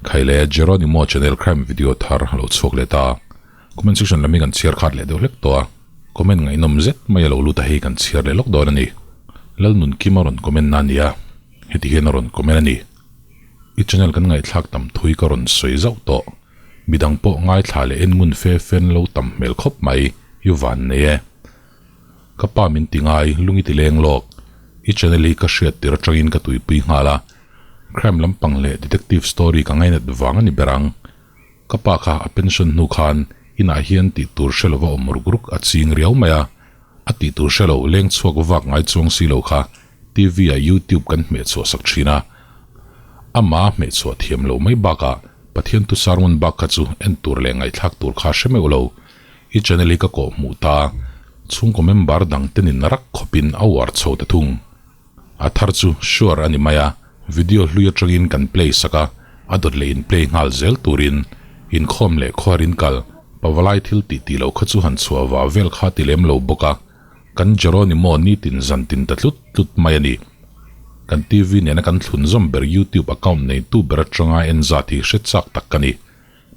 Khaile Jeronimo channel crime video thar a lo chhuak leh ta. Comment section lam hi kan chhiar khat leh deuh hlek tawh a, comment ngaihnawm zet mai a lo lut a hei kan chhiar leh lawk dawn a ni. Lalnunkim a rawn comment na a ni a, heti hian a rawn comment a ni. I channel kan ngaihthlak tam thui ka rawn sawi zauh tawh. Midang pawh ngaithla leh en ngun fe fen lo tam hmel khawp mai, i van nei e. Ka pa min ti ngai, lung i ti leng lawk. I channel hi ka hriat tir atangin ka tuipui nghal a. Crime lampang leh detective story ka ngainat vang a ni ber ang. Ka pa kha a pension hnu khan inah hian tih tur hre lova awm ruk ruk a ching riau mai a. A tih tur hre lo leng chhuak vak ngai chuang si lo kha TV ah YouTube kan hmeh chhuah sak thin a. Amah a hmeh chhuah thiam loh mai bakah Pathian tu sermon bak kha chu en tur leh ngaihthlak tur kha hre meuh lo. I channel hi ka kawh hmuh ta. Chhungkaw member dang tenin rak khawpin a uar chho ta thung. A thar chu sure a ni mai a, video hlui atangin kan play sak a, a dawt leh in play nghal zel turin inkhawm leh khuarin kal pavalai thil tih tih loh kha chu han chhuah vah vel kha ti lem lo bawk a, kan Jeronimo nitin zan tin ta tlut tlut mai a ni. Kan TV nena kan thlun zawm ber YouTube account neitu ber atanga en zat hi hre chak tak ka ni.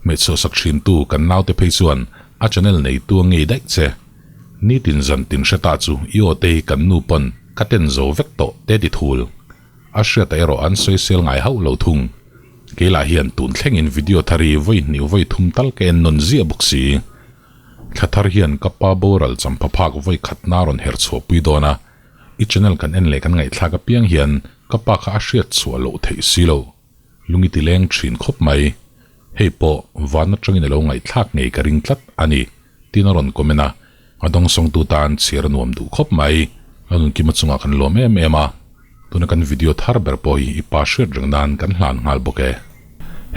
Hmeichhe sak thintu kan naute phei chuan a channel neitu a ngei daih che. Nitin zan tin hre ta chu i aw te hi kan nu pawn ka ten zo vek tawh te ti thul. A hriata erawh an sawisel ngai hauh lo thung. Keilah hian tun thlengin video thar hi vawi hnih vawi thum tal ka en nawn ziah bawk si. Thla thar hian ka pa boral champha phak vawi khatna a rawn her chhuahpui dawn a, i channel kan en leh kan ngaihthlak apiang hian ka pa kha a hriat chhuah loh theih si lo. Lung i ti leng thin khawp mai. Hei pawh van atangin a lo ngaihthlak ngei ka ring tlat a ni, tiin a rawn comment a. A dawngsawngtu tan chhiar a nuam duh khawp mai. A nunkima chungah kan lawm em em a. Tuna kan video thar ber pawh hi i pa hriat reng nan kan hlan nghal bawk e.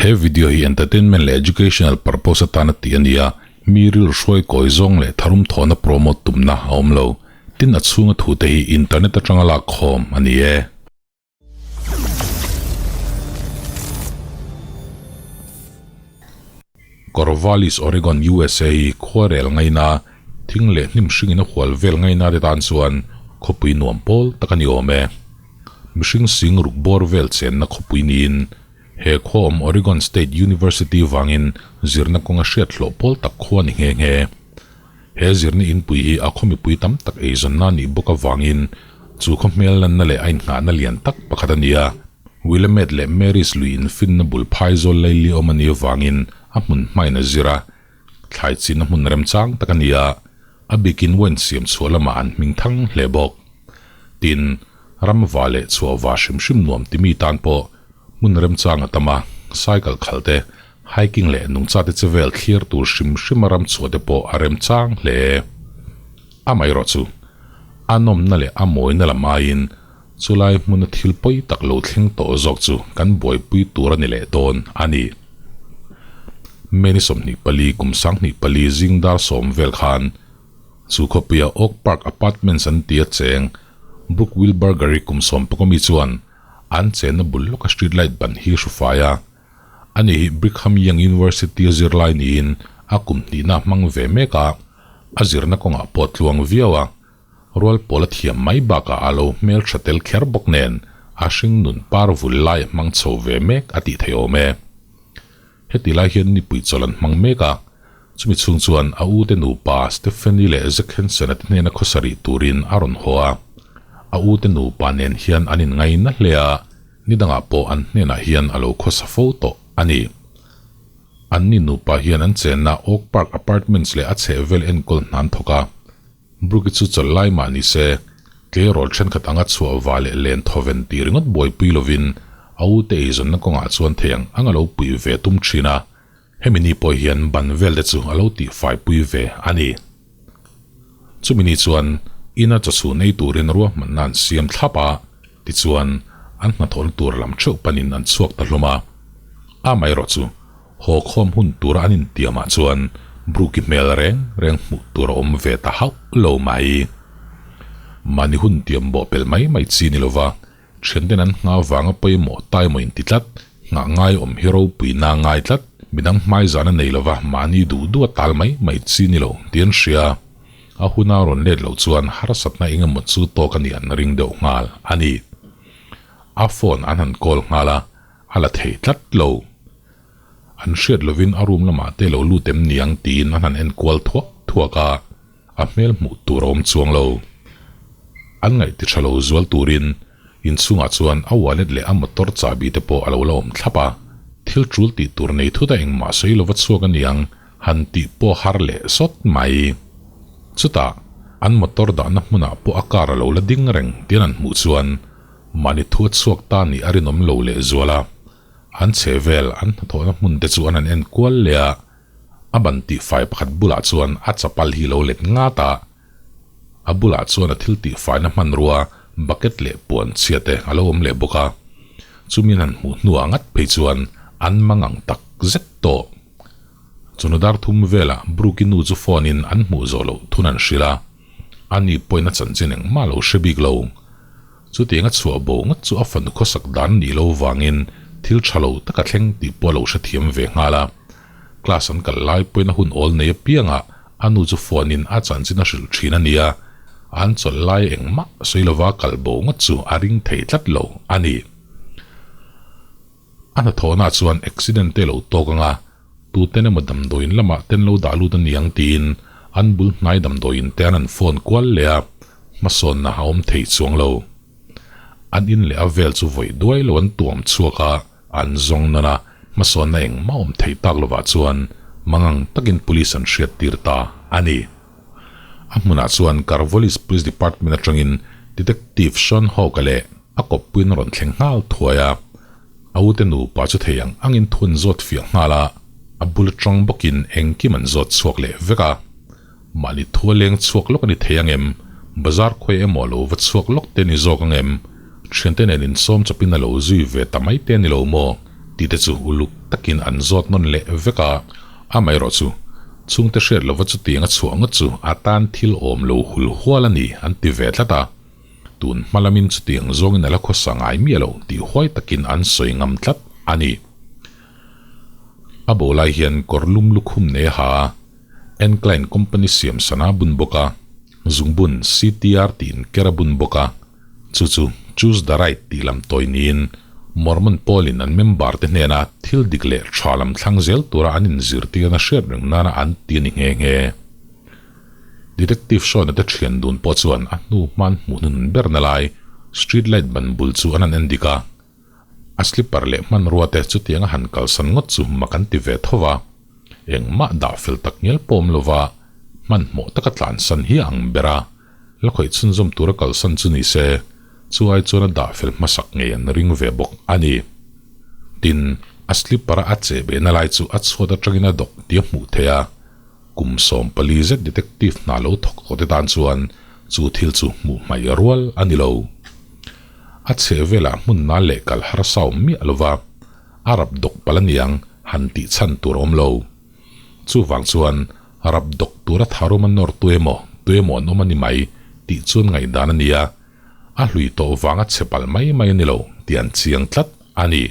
He video hi entertainment leh educational purpose atana tih a ni a, mi rilru hruai kawi zawng leh tharum thawhna promote tumna a awm lo. Tin a chhunga thute hi internet atanga lak khawm a ni e. Corvallis, Oregon, USA hi khuarel ngaina, thing leh hnim hringin a hual vel ngaina te tan chuan khawpui nuam pawl tak a ni awm e. Mihring sing ruk bawr vel chenna khawpui niin he khua awm Oregon State University vangin zirna kawnga hriat hlawh pawl tak khua ni nghe nghe. He zirna inpui hi a khaw mipui tam tak eizawnna nih bawk avangin chu khaw hmel lanna leh a innghahna lian tak pakhat a ni a. Willamette leh Marys lui infinna bul phaizawl laili awm a nih avangin a hmun hmain a zir a, thlai chinna hmun remchang tak a ni a, a bikin wine siam chhuah lamah an hming thang hle bawk. Tin, ramva leh chhuahva hrim hrim nuam timi tan pawh hmun remchang a tam a, cycle khalh te, Hiking leh nungchate che vel thlir tur hrim hrim a ram chhuah te pawh a remchang hle. Amaherawh chu, a nawmna leh a mawina lam aiin chulai hmuna thil pawi tak lo thleng tawh zawk chu kan buaipui tur a ni leh dawn a ni. May ni 24 kum 24 zing dar sawm vel khan chu khawpuia Oak Park Apartments an tia cheng Brooke Wilberger-i kum 11 mi chuan an chenna bul lawka street light ban hi hru fai a. Ani hi Brigham Young University a zirlai niin a kum hnihna a hmang ve mek a, a zirna kawngah pawh tluang viau a, rual pawl a thiam mai bakah a lo hmeltha tel kher bawk nen a hring nun par vul lai a hmang chho ve mek a tih theih awm e. Heti lai hian nipui chawlh an hmang mek a, chumi chhung chuan a ute nupa Stephanie leh Zack Hansen-a te hnena khawsarih turin a rawn haw a, a ute nupa nen hian an inngaina hle a, Ni dangah pawh an hnenah hian a lo khawsa fo tawh a ni. Anni nupa hian an chenna Oak Park Apartments leh a chhehvel enkawl hnan thawk a. Brooke-i chu chawlh lai mah ni se, tleirawl thenkhat anga chhuah va leh len thawven tih ringawt buaipui lovin a ute eizawnna kawngah chuan thei ang ang a lo puih ve tum thin a. Hemi ni pawh hian ban vel te chu a lo tihfaipui ve a ni. Chumi ni chuan ina chawchhun ei turin ruahmanna an siam thlap a, tichuan an hnathawhna tur lam theuh panin an chhuak ta hlawm a. Amaherawh chu haw khawm hun tura an intiamah chuan Brooke-i hmel reng reng hmuh tur a awm ve ta hauh lo mai. Mahni hun tiam bawhpelh mai mai chi ni lova Thianten an nghah vanga pawimawh taimawh inti tlat, nghah ngai awm hi ropui na ngai tlat, midang hmai zan a nei lova mahni duh duh a tal mai mai chi ni lo tih an hria. A huna rawn let loh chuan harsatna eng emaw chu tawk a nih an ring deuh nghal a ni. A phone an han call nghal a, a la thei tlat lo. An hriat lovin a room lamah te lo lut em niang tiin an han en kual thuak thuak a, a hmel hmuh tur a awm chuang lo. An ngaih ti tha lo zual turin inchhungah chuan a wallet leh a motor chahbi te pawh a lo la awm thlap a, thil tul tih tur nei thut a engmah sawi lova chhuak a niang han tih pawh har leh sawt mai. Chutah an motor dahna hmunah pawh a car a lo la ding reng tian an hmuh chuan mahni thu a chhuak ta nih a rinawm lo lehzual a. An chhe vel an hnathawhna hmun te chu an han en kual leh a, a ban tihfai pakhat bulah chuan a chapal hi lo let ngat a, a bulah chuan a thil tihfaina hmanrua bucket leh puan chhia te a lo awm leh bawk a, chumi an han hmuh hnuah ngat phei chuan an mang ang tak zet tawh. Chawhnu dar thum velah Brooke-i nu chu phone in an hmuh zawh loh thun an hrilh a, ani pawhin a chanchin engmah lo hre bik lo. Chutiang a chhuah bo ngawt chu a fanu khawsak dan nih lo vangin thil tha lo tak a thleng tih pawh a lo hrethiam ve nghal a. Class an kal lai pawhin a hun awl nei apiangah a nu chu phone in a chanchin a hrilh thin a nia, an chawlh lai engmah sawi lova kal bo ngawt chu a ring thei tlat lo a ni. A hnathawhna chuan accident te lo tawk anga tuten emaw damdawiin lamah ten lo dah lut a niang tiin an bul hnai damdawiin te an han phone kual leh a, hmasawnna a awm thei chuang lo. An in leh a vel chu vawi duai lo an tuam chhuak a, an zawng nawn a, hmasawnna engmah awm theih tak lovah chuan mangang takin police an hriat tir ta a ni. A hmunah chuan Corvallis Police Department atangin Detective Sean Hawke-a leh a kawppuiin a rawn thleng nghal thuai a, a ute nupa chu thei ang angin thu an zawt fiah nghal a, a bul atang bawkin engkim an zawt chhuak leh vek a. Mahni thu a leng chhuak lawk a ni thei ang em? Bazar khawi emaw a lo va chhuak lawk te a ni zawk ang em? Thiante nen insawm chawpin a lo zui ve ta mai te a ni lo maw? tih te chu uluk takin an zawt nawn leh vek a, amaherawh chu chhungte hriat lova chutiang a chhuah ngawt chu a tan thil awm lo hul hual a ni an ti ve tlat a. Tun hma lamin chutiang zawngin a la khawsa ngai miah lo tih huai takin an sawi ngam tlat a ni. A bo lai hian kawr lum lukhum nei a ha a, Encline company siam sana bun bawk a, zungbun CTR tiin ker a bun bawk a, chu chu Choose the Right tih lam tawi niin Mormon pawlin an member te hnena thil dik leh tha lam thlang zel tura an inzirtirna hriat reng nana an ti a ni nghe nghe. Detective Sean-a te thian dun pawh chuan a hnu hman hmuh hnun ber na lai street light ban bul chu an han en dik a, a slipper leh hmanrua te chutiang a han kalsan ngawt chu mak an ti ve tho va, engmah dah fel tak ngial pawh awm lova hmanhmawh taka tlansan hi a ang ber a, la khawih chhunzawm tura kalsan chu ni se, chu ai chuan a dah fel hmasak ngei an ring ve bawk a ni. Tin, a slipper-a a cheh behna lai chu a chhuat atangin a dawk tih a hmuh theih a. Kum 14 zet detective hna lo thawk tawh te tan chuan chu thil chu hmuh hmaih rual a ni lo. A chheh velah hmun nal leh kal harsa awm miah lova a rap dawk palh aniang han tih chhan tur a awm lo. Chuvang chuan rap dawk tura tharum a nawr tu emaw tu emaw an awm a ni mai tih chuan ngaihdan a ni a, a hlui tawh vanga chhe palh mai mai a ni lo tih an chiang tlat a ni.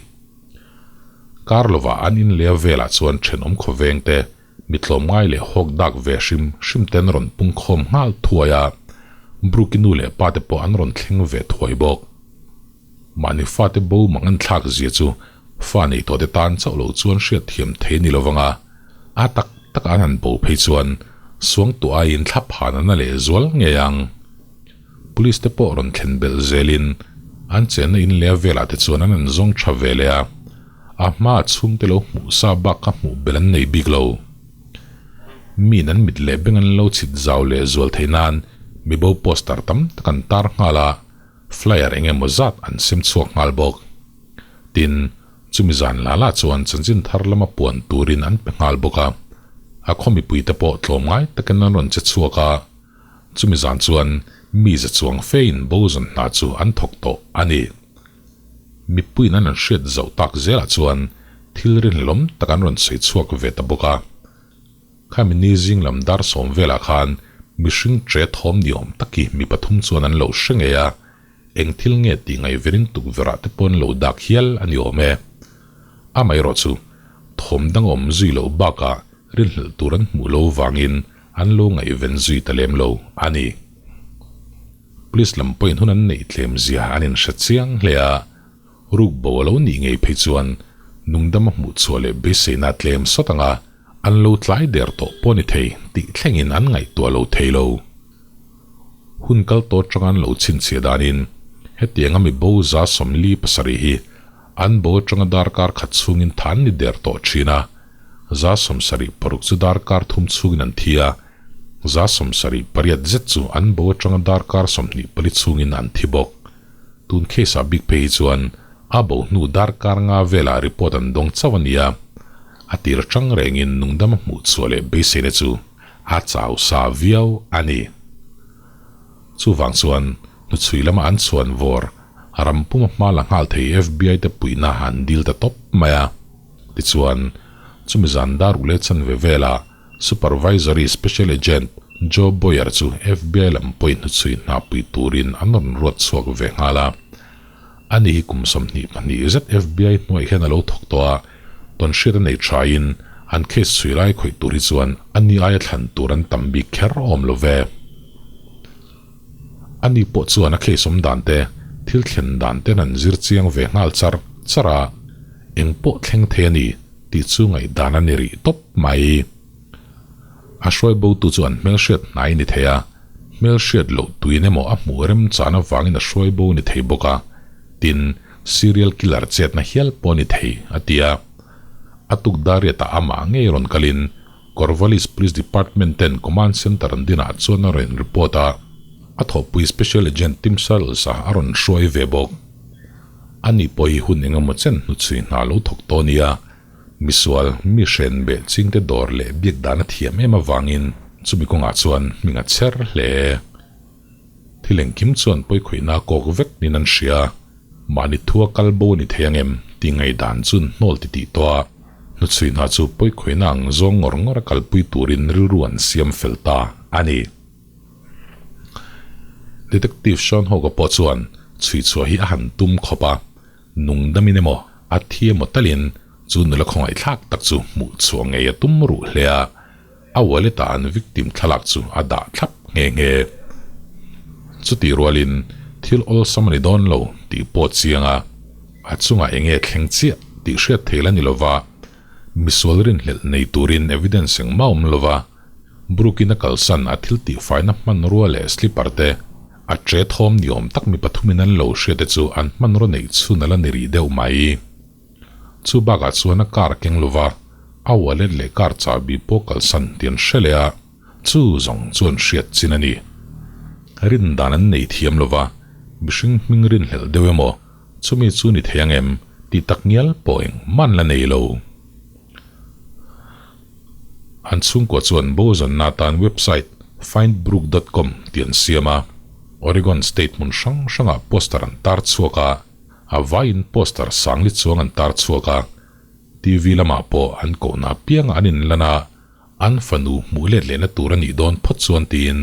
Kar lovah an in leh a velah chuan thenawm khawveng te Mi tlawmngai leh hawk dak ve hrim hrim te an rawn pung khawm nghal thuai a, Brooke-i nu leh pa te pawh an rawn thleng ve thuai bawk. Mahni fate bo mang an thlak zia chu fa nei tawh te tan chauh lo chuan hriat thiam thei a ni lovang a, a tak taka an han bo phei chuan suangtuah aiin thla phan an la leh zual ngei ang. Police te pawh rawn thlen belh zelin an chenna in leh a velah te chuan an han zawng tha ve leh a, A hma chhungte lo hmuh sa bak kha hmuh belh an nei bik lo. Miin an mit leh beng an lo chhit zau leh zual theih nan mibo poster tam tak an tar nghal a, flyer eng emaw zat an sem chhuak nghal bawk. Tin, chumi zan la la chuan chanchin thar lama puan turin an pe nghal bawk a, a khaw mipuite pawh tlawmngai takin an rawn che chhuak a, chumi zan chuan mi za chuang fein bo zawn hna chu an thawk tawh a ni. Mipuiin an han hriat zauh tak zelah chuan thil rinhlawm tak an rawn sawi chhuak ve ta bawk a. Khami ni zing lam dar sawm velah khan mihring tre thawm ni awm taki mi pathum chuan an lo hre ngei a, eng thil nge tih ngaihverin tukverh-ah te pawh an lo dak hial a ni awm e. Amaherawh chu thawm dang awm zui loh bakah rinhlelh tur an hmuh lo vangin an lo ngaihven zui ta lem lo a ni. Police lam pawhin hun an neih tlem zia an inhre chiang hle a, ruk bo a lo nih ngei phei chuan Nungdama hmuh chhuah leh beiseina tlem sawt anga an lo tlai der tawh pawh ni thei tih thlengin an ngaihtuah lo thei lo. Hun kal tawh atanga an lo chhinchhiah danin hetianga mi bo 47 hi an bo atanga darkar khat chhungin than ni der tawh thin a, 76 chu darkar thum chhungin an thi a, 78 zet chu an bo atanga darkar 24 chhungin an thi bawk. Tun case ah bik phei hi chuan a bo hnu darkar nga velah report an dawng chauh a nia. A tir atang rengin nungdama hmuh chhuah leh beiseina chu a chau sa viau a ni. Chuvang chuan hnuchhui lama an chhuan vawr ram puma hma la nghal thei FBI te puihna an dil ta tawp mai a. Tichuan, chumi zan dar ule chanve velah Supervisory Special Agent Joe Boyer chu FBI lam pawhin hnuchhui hna pui turin an rawn ruat chhuak ve nghal a. Ani hi kum 22 zet FBI hnuaiah hian a lo thawk tawh a, tawnhriat a nei thain an case chhui lai khawih tur hi chuan ani aia thlan tur an tam bik kher awm lo ve. Ani pawh chuan a case awm dan te, thil thlen dan ten an zir chiang ve nghal char char a, eng pawh thleng thei a ni. Tih chu ngaihdan a ni rih tawp mai. A hruai botu chu an hmelhriat hnai ni thei a, hmelhriat loh tuin emaw a hmuh remchan avangin a hruai bo ni thei bawk a, tin, serial killer chetna hial pawh a ni thei, a ti a. A tuk Dariat-ah amah ngei rawn kalin Corvallis Police Department ten Command Center an dinah chuan a rawn report a, a thawhpui Special Agent Tim Searles-a a rawn hruai ve bawk. Ani pawh hi hun engemaw chen hnuchhui hna lo thawk tawh nia, misual, mi hren beh chingte dawr leh biak dan a thiam em avangin chumi kawngah chuan hming a chher hle. Thil engkim chuan pawikhawihna a kawk vek niin an hria, mahni thua kal bo a ni thei ang em tih ngaihdan chu an hnawl titih tawh a, hnuchhui hna chu pawikhawihna ang zawng ngawr ngawr a kalpui turin rilru an siam fel ta a ni. Detective Sean Hoga pawh chuan chhui chhuah hi a han tum khawp a, nung damin emaw a thi emaw talin chu nula khawngaihthlak tak chu hmuh chhuah ngei a tum ruh hle a, a wallet ah an victim thlalak chu a dah thlap nghe nghe. Chutih rualin thil awlsam a ni dawn lo tih pawh chiang a, a chungah eng nge thleng chiah tih hriat theih la ni lova, misual rinhlelh nei turin evidence engmah awm lova, Brooke-in a kalsan a thil tihfaina hmanrua leh slipper te, a tre thawm ni awm tak mi pathumin an lo hria te chu an hmanraw neih chhun a la ni rih deuh mai. Chu bakah chuan a car keng lova, a wallet leh car chahbi pawh kalsan tih an hre leh a, chu zawng chu an hriat chin a ni. Rin dan an nei thiam lova, mihring hming rinhlelh deuh emaw, chumi chu ni thei ang em tih tak ngial pawh engmah an la nei lo. An chhungkua chuan Bozanna tan website findbrooke dot com tih an siam a, Oregon state hmun hrang hrangah poster an tar chhuak a, a vaiin poster sangli chuang an tar chhuak a, TV lamah pawh an kohna apiangah an inlan a, an fanu hmuh let lehna tur a nih dawn phawt chuan tiin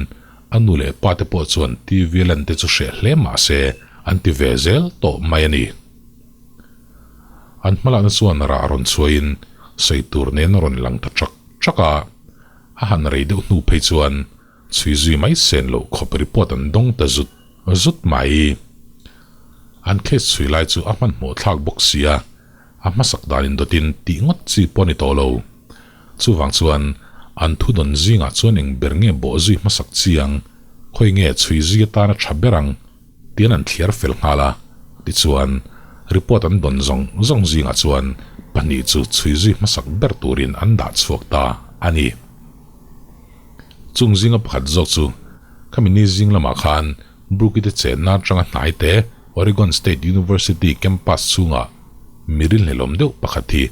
a nu leh pa te pawh chuan TV lan te chu hreh hle mah se an ti ve zel tawh mai a ni. An hmalakna chuan rah rawn chhuahin sawi tur nen a rawn lang ta chak chak a, a han rei deuh hnu phei chuan chhui zui mai sen loh khawp report an dawng ta zut zut mai. An case chhui lai chu a hmanhmawh thlak bawk sia, a hmasak dan indawtin tih ngawt chi pawh a ni tawh lo. Chuvang chuan an thu dawn zingah chuan eng ber nge bawh zui hmasak chiang, khawi nge chhui zui atana tha ber ang Tian an thliar fel nghal a, tichuan report an dawn zawng zawng zingah chuan pahnih chu chhui zui hmasak ber turin an dah chhuak ta a ni. Chung zinga pakhat zawk chu khami ni zing lamah khan Brooke-i te chenna atanga hnai te Oregon State University campus chhungah mi rinhlelawm deuh pakhat hi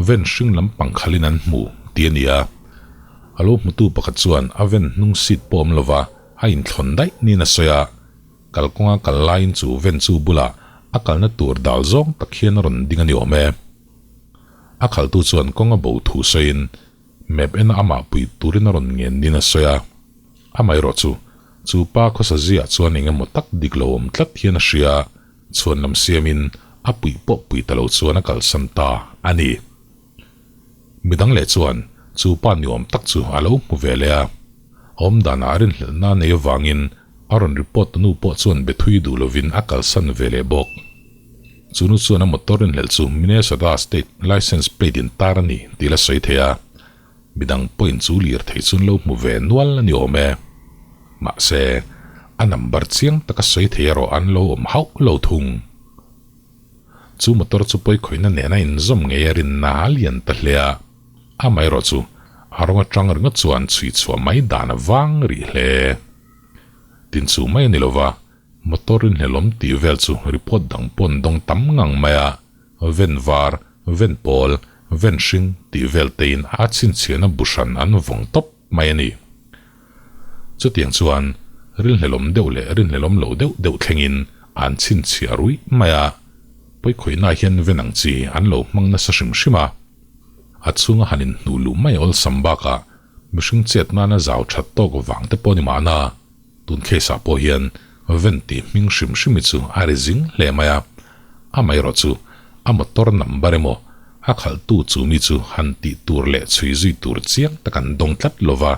ven hring lampang khalin an hmu tih a ni a. A lo hmutu pakhat chuan a ven hnung seat pawh awm lova a inthlawn daih niin a sawi a. Kalkawnga kal laiin chu ven chu bulah a kalna tur dal zawng tak hian a rawn ding a ni awm e. A khaltu chuan kawng a bo thu sawiin map ena amah pui turin a rawn ngen niin a sawi a. Amaherawh chu, chu pa khawsa ziah chuan eng emaw tak dik lo awm tlat hian a hria, chhuan lam siamin a puih pawh pui ta lo chuan a kalsan ta a ni. Midang leh chuan chu pa ni awm tak chu a lo hmu ve leh a. Awmdanah a rinhlelhna nei avangin a rawn report tu nu pawh chuan be thui duh lovin a kalsan ve leh bawk. Chu nu chuan a motor rinhlelh chu Minnesota state license plate in tar a ni tih la sawi thei a, midang pawhin chu lirthei chu an lo hmu ve nual a ni awm e. Mahse, a number chiang taka sawi thei erawh an lo awm hauh lo thung. Chu motor chu pawikhawihna nena inzawm ngei a rinna a lian ta hle a, amaherawh chu a rawng atang ringawt chuan chhui chhuah mai dan a vang rih hle. Tin chu mai a ni lova, motor rinhlelawm tih vel chu report dang pawh an dawng tam ngang mai a, ven var, ven pawl, ven hring tih vel tein a chhinchhiahna bu hran an vawng tawp mai a ni. Chutiang chuan rinhlelawm deuh leh rinhlelawm lo deuh deuh thlengin an chhinchhiah ruih mai a, pawikhawihnaah hian ven ang chi an lo hmang nasa hrim hrim a. A chhunga han inhnuh luh mai awlsam bakah mihring chet nana zau that tawk vang te pawh ni mahna, tun case ah pawh hian ven tih hming hrim hrim hi chu a ri zing hle mai a, amaherawh chu a motor number emaw a khalhtu chu mi chu han tih tur leh chhui zui tur chiang tak an dawng tlat lova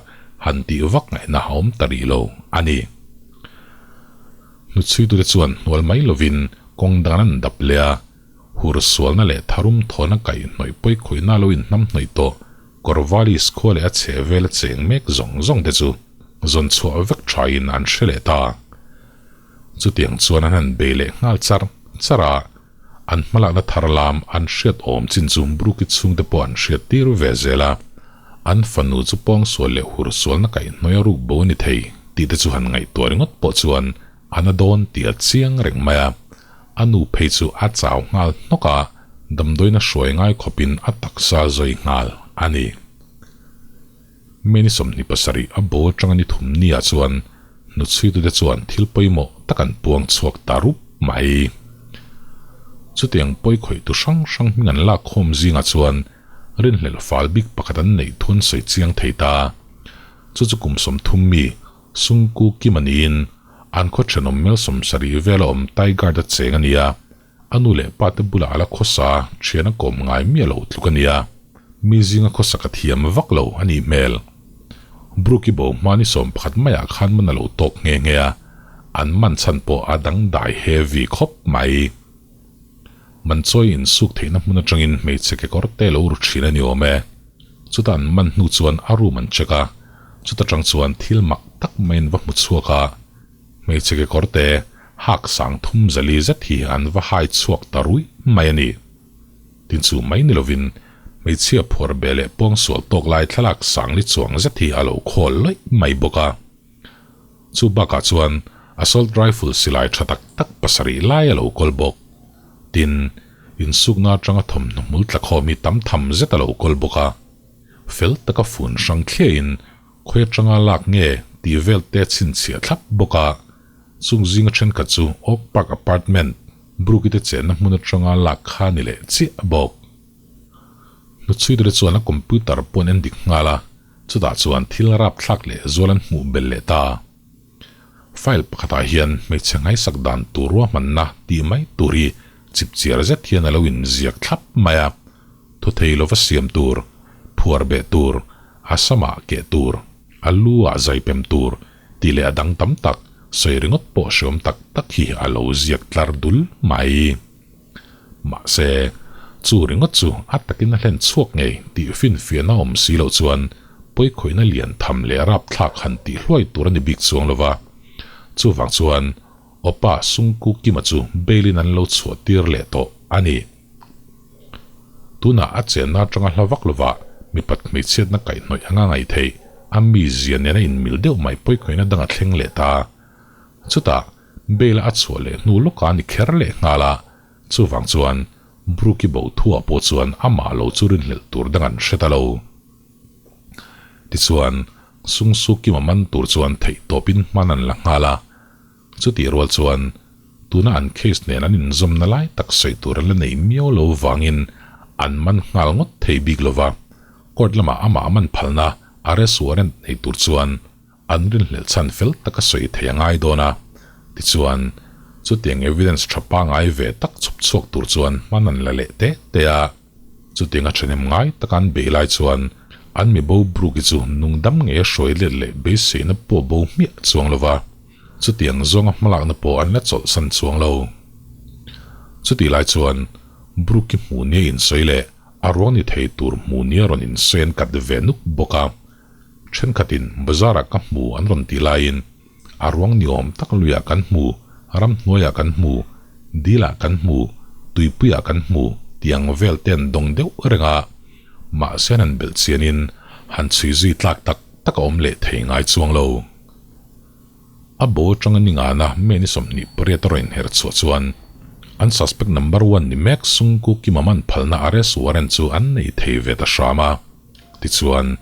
han tih vak ngaihna a awm ta rih lo a ni. Hnuchhuitute chuan hnual mai lovin kawng dang an dap leh a, Hur sualna leh tharum thawna kaihhnawih pawikhawihna lo inhnam hnawih tawh Corvallis khua leh a chheh vela cheng mek zawng zawng te chu zawn chhuah vek thain an hre leh ta. Chutiang chuan an han bei leh nghal char char a, an hmalakna thar lam an hriat awm chin chu Brooke-i chhungte pawh an hriat tir ve zel a, an fanu chu pawngsual leh hur sualna kaihhnawih a ruk bo a ni thei tih te chu han ngaihtuah ringawt pawh chuan a na dawn tih a chiang reng mai a. A nu phei chu a chau nghal hnawk a, damdawiin a hruai ngai khawpin a taksa zawi nghal a ni. May ni 27 a bo atanga ni thum niah chuan hnuchhuitute chuan thil pawimawh tak an puang chhuak ta rup mai. Chutiang pawi khawihtu hrang hrang hming an lak khawm zingah chuan rinhlelh fal bik pakhat an neih thu an sawi chiang thei ta. Chu chu kum 30 mi Sungku Kim a niin An khaw thenawm mel 70 vela awm Tigard a cheng a nia, a nu leh pa te bulah a la khawsa thian a kawm ngai miah lo tluk a nia. Mi zinga khawsak a thiam vak lo a nih hmel. Brooke-i bo hma ni 11 maiah khan man a lo tawk nghe nghe a, an man chhan pawh a dangdai heavy khawp mai. Man chawi insuk theihna hmun atangin hmeichhe kekawr te lo ru thin a ni awm e. Chuta an man hnu chuan a room an check a, chuta tang chuan thil mak tak maiin va hmu chhuak a, hmeichhe kekawr te hak sang thum zali zet hi an va hai chhuak ta ruih mai a ni. Tin chu mai ni lovin hmeichhia phuar be leh pawngsual tawk lai thlalak sang li chuang zet hi a lo khawl lawih mai bawk a. Chu bakah chuan assault rifle silai tha tak tak pasarih lai a lo kawl bawk. Tin, insukna atanga thawmhnaw hmul tla khawm hi tam tham zet a lo kawl bawk a. Fel taka fun hrang thliahin khawi atanga lak nge tih vel te chhinchhiah thlap bawk a. Chung zinga thenkhat chu Oak Park Apartment, Brooke-i te chenna hmun atanga lak kha ni leh chiah bawk. Hnuchhuitute chuan a computer pawh an en dik nghal a. Chutah chuan thil rapthlak leh zual an hmuh belh leh ta. File pakhatah hian hmeichhe ngaisak dan tur ruahmanna tih mai tur hi chipchiar zet hian a lo inziak thlap mai a, thuthei lova siam tur, phuar beh tur, a samah keh tur, a lu ah zai pem tur tih leh a dang tam tak sawi ringawt pawh hreawm tak tak hi a lo ziak tlar dul mai. Mahse, chu ringawt chu a takin a hlen chhuak ngei tih finfiahna awm si loh chuan pawikhawihna lian tham leh rapthlak han tih hluai tur a ni bik chuang lo va. Chuvang chuan Opa Sungku Kima chu bail-in an lo chhuah tir leh tawh a ni. Tunah a chenna atanga hla vak lovah mipat hmeichhiatna kaihhnawih anga ngaih theih a mizia nena inmil deuh mai pawikhawihna dang a thleng leh ta. Chutah Bail a chhuah leh hnu lawkah a ni kher leh nghal a, chuvang chuan Brooke-i bo thuah pawh chuan amah lo chu rinhlelh tur dang an hre ta lo. Tichuan, Sungsu Kima man tur chuan theih tawpin hman an la nghal a, chutih rual chuan tuna an case nen an inzawmna lai tak sawi tur an la nei miau lo vangin an man nghal ngawt thei bik lo va, court lamah amah man phalna arrest warrant nei tur chuan An rinhlelh chhan fel taka sawi thei a ngai dawn a, tichuan, chutiang evidence tha pangai ve tak chhawp chhuak tur chuan hman an la leh te te a. Chutiang a thahnem ngai taka an beih lai chuan an mi bo Brooke-i chu nungdam ngei a hruai let leh beiseina pawh bo hmiah chuang lo va, chutiang zawnga hmalakna pawh an la chawlhsan chuang lo. Chutih lai chuan Brooke-i hmuh nia insawi leh a ruang ni thei tur hmuh nia rawn insawi an kat ve nuk bawk a. Thenkhatin bazar-ah ka hmu an rawn tih laiin a ruang ni awm tak luiah kan hmu, ramhnuaiah kan hmu, dilah kan hmu, tuipuiah kan hmu tih ang vel te an dawng deuh reng a. Mahse an han belh chianin han chhui zui tlak tak tak a awm leh thei ngai chuang lo. A bo atanga ni ngana May ni 28 a rawn inher chhuah chuan an suspect number one ni mek Sungku Kima man phalna arrest warrant chu an nei thei ve ta hram a. Tichuan,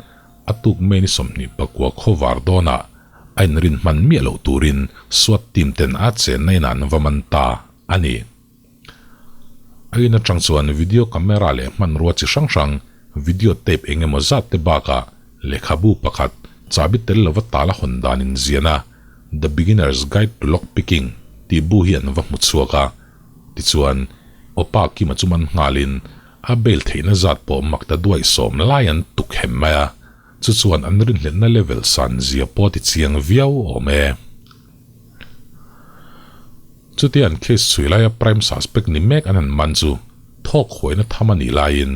a tuk May ni 29 khawvar dawnah a inrin hman miah loh turin SWAT team ten a chenna inah an va man ta a ni. A in atang chuan video camera leh hmanrua chi hrang hrang, video tape eng emaw zat te bakah lehkhabu pakhat chahbi tel lova tala hawn dan inzian a The Beginner's Guide to Lock Picking tih bu hi an va hmu chhuak a. Tichuan, Opa Kima chu man nghalin a bail theihna zat pawh mak ta duai sawm lai an tuk hem mai a, chu chuan an rinhlelhna level san zia pawh a ti chiang viau awm e. Chutia an case chhui laia prime suspect ni mek an han man chu thawk huaina tham a nih laiin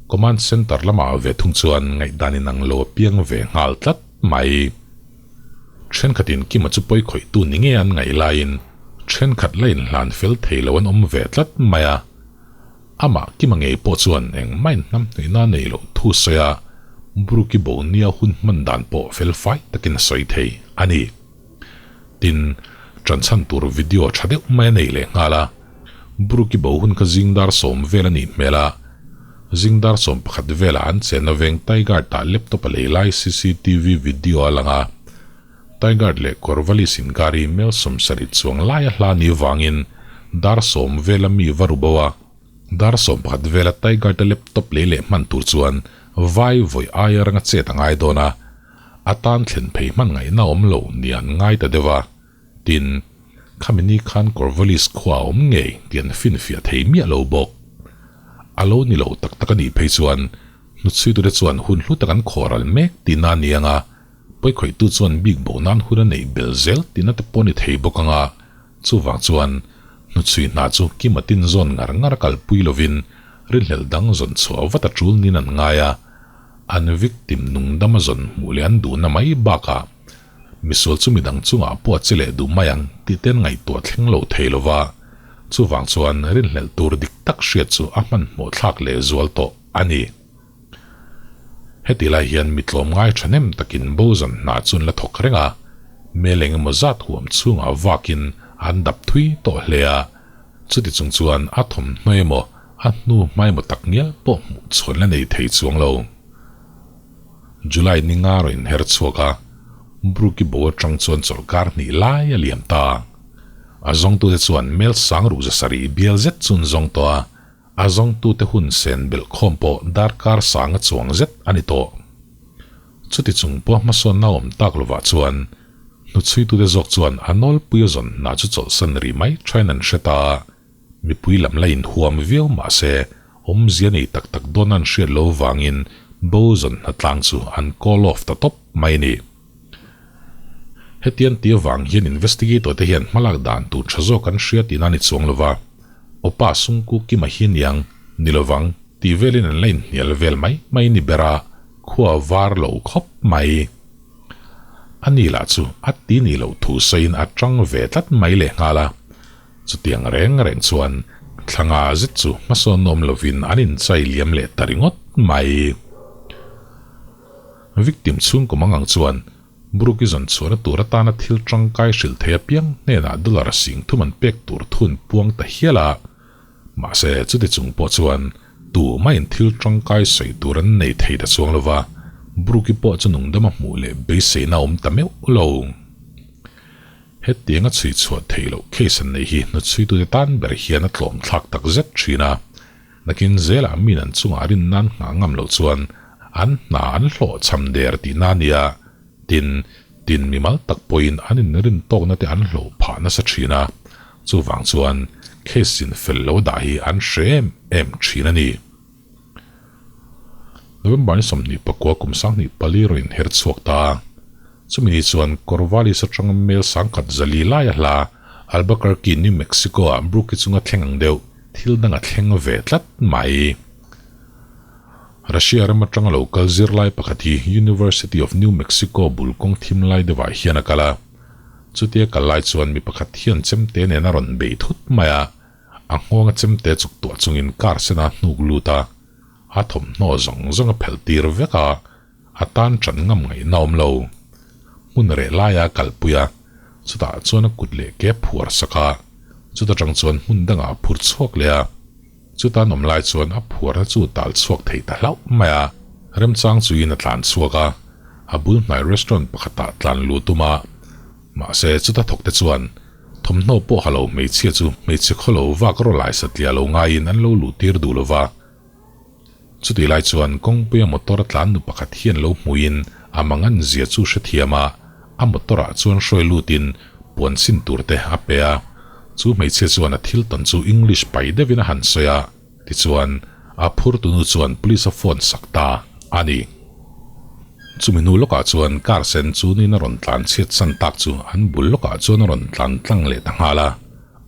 command centre lamah ve thung chuan ngaihdan inang lo a piang ve nghal tlat mai. Thenkhatin Kima chu pawi khawihtu ni nge an ngaih laiin thenkhat la inhlan fel thei lo an awm ve tlat mai a. Amah Kima ngei pawh chuan engmah inhnam hnuihna a nei loh thu sawi a, Brooke-i bo nia hun hman dan pawh fel fai takin a sawi thei a ni. Tin, ṭanchhan tur video ṭha deuh mai a nei leh nghal a. Brooke-i bo hun kha zingdar sawm vel a nih hmel a. Zingdar sawm pakhat velah an chenna veng Tigard-ah laptop a lei lai cctv video a lang a. Tigard leh Corvallis inkar hi mel 70 chuang laia hla ni vangin dar sawm vela mi va ru bo a. Dar 11 vela Tigard-a laptop lei leh hman tur chuan vai vawi aia ranga chet a ngai dawn a. A tan thlen phei hman ngaihna awm lo ni an ngai ta deuh a, tin, khami ni khan Corvallis khua a awm ngei tih an finfiah thei miah lo bawk. A lo ni lo tak tak a nih phei chuan hnuchhuitute chuan hun hlu tak an khawhral mek tihna a ni ang a, pawikhawihtu chuan bik bo nan hun a neih bel zel tihna te pawh a ni thei bawk ang a, chuvang chuan hnuchhui hna chu Kima tin zawn ngar ngar a kalpui lovin rinhlelh dang zawn chhuah vat a tul niin an ngai a. An victim nungdama zawn hmuh leh an duhna mai bakah misual chu midang chungah pawh a che leh duh mai ang tih te an ngaihtuah thleng lo thei lo va, chuvang chuan rinhlelh tur dik tak hriat chu a hmanhmawh thlak leh zual tawh a ni. Heti lai hian mi tlawmngai thahnem takin bo zan hna chu an la thawk reng a, mel eng emaw zat huam chhungah vakin an dap thui tawh hle a, chuti chung chuan a thawmhnaw emaw A hnu hmaemaw tak ngial pawh hmuh chhuan la nei thei chuang lo. July ni nga rawn inher chhuak a, Brooke-i bo atang chuan chawlhkar hnih lai a liam ta. A zawngtute chuan mel sang ruk za sarih bial zet chu an zawng tawh a, a zawngtute hun sen belh khawm pawh darkar sanga chuang zet a ni tawh. Chuti chung pawh hmasawnna awm tak lovah chuan hnuchhuitute zawk chuan a nawlpui a zawn hna chu chawlhsan rih mai thain an hre ta a. Mipui lam la inhuam viau mah se, awmzia nei tak tak dawn an hriat lo vangin bo zawn hnatlang chu an call off ta tawp mai a ni. Hetiang ti avang hian investigator te hian hmalak dan tur tha zawk an hria tihna a ni chuang lova, Opa Sungku Kima hi niang, ni lovang tih velin an la inhnial vel mai mai ni ber a, khua var lo khawp mai. A ni lah chu a ti nih loh thu sawiin a tang ve tlat mai lehnghal a. Chutiang reng reng chuan thla nga zet chu hmasawn awm lovin an inchai liam leh ta ringawt mai. Victim chhungkaw mangang chuan Brooke-i zawn chhuahna tur atana thil tangkai hrilh thei apiang hnenah dollar sing thum an pek tur thu an puang ta hial a. Mahse chuti chung pawh chuan tumah-in thil tangkai sawi tur an nei thei ta chuang lova, Brooke-i pawh chu nungdama hmuh leh beiseina a awm ta meuh lo. Hetiang a chhui chhuah theih loh case an neih hi hnuchhuitute tan ber hian a tlawm thlak tak zet thin a. Nakin zelah min an chungah rin nan nghah ngam loh chuan an hna an hlawh cham der tihna a nia. Tin, tin mimal tak pawhin an inrin tawkna te an hlawh phah nasa thin a. Chuvang chuan case in fel lo dah hi an hre em em thin a ni. November ni 29 kum 24 rawn inher chhuak ta a. Chumi ni chuan Corvallis atanga mel 10,400 laia hla Albuquerque, New Mexico-ah Brooke-i chunga thleng ang deuh. thil dang a thleng ve tlat mai. Russia ram atanga lo kal zirlai pakhat hi University of New Mexico bul kawng thim lai deuhah hian a kal a. Chutia kal lai chuan mi pakhat hian chemte nen a rawn bei thut mai a, a nghawnga chemte chuk tuah chungin car sena hnuk lut a, a thawmhnaw zawng zawng a phelh tir vek a, a tan tan ngam ngaihna awm lo. Hmun reh laia a kalpui a, chutah chuan a kut leh ke phuar sak a, chuta tang chuan hmun dangah a phur chhuak leh a. Chuta an awm lai chuan a phuarna chu tal chhuak thei ta hlauh mai a, remchang chuiin a tlan chhuak a, a bul hnai restaurant pakhatah tlan luh tum a. Mahse, chuta thawk te chuan thawmhnaw pawh ha lo hmeichhia chu hmeichhe khaw lo vak rawlai satliah lo ngaiin an lo luh tir duh lo va. Chutih lai chuan kawngpuia motor a tlan nu pakhat hian lo hmuhin a mangan zia chu hrethiam a, a motor ah chuan hruai lutin puan sin tur te a pe a. Chu hmeichhia chuan a thil tawn chu English pai deuhin a han sawi a, tichuan a phur tunu chuan police a phone sak ta a ni. Chumi hnu lawkah chuan car sen chu nin a rawn tlan chhiat san tak chu an bul lawkah chuan a rawn tlan tlang leh ta nghal a,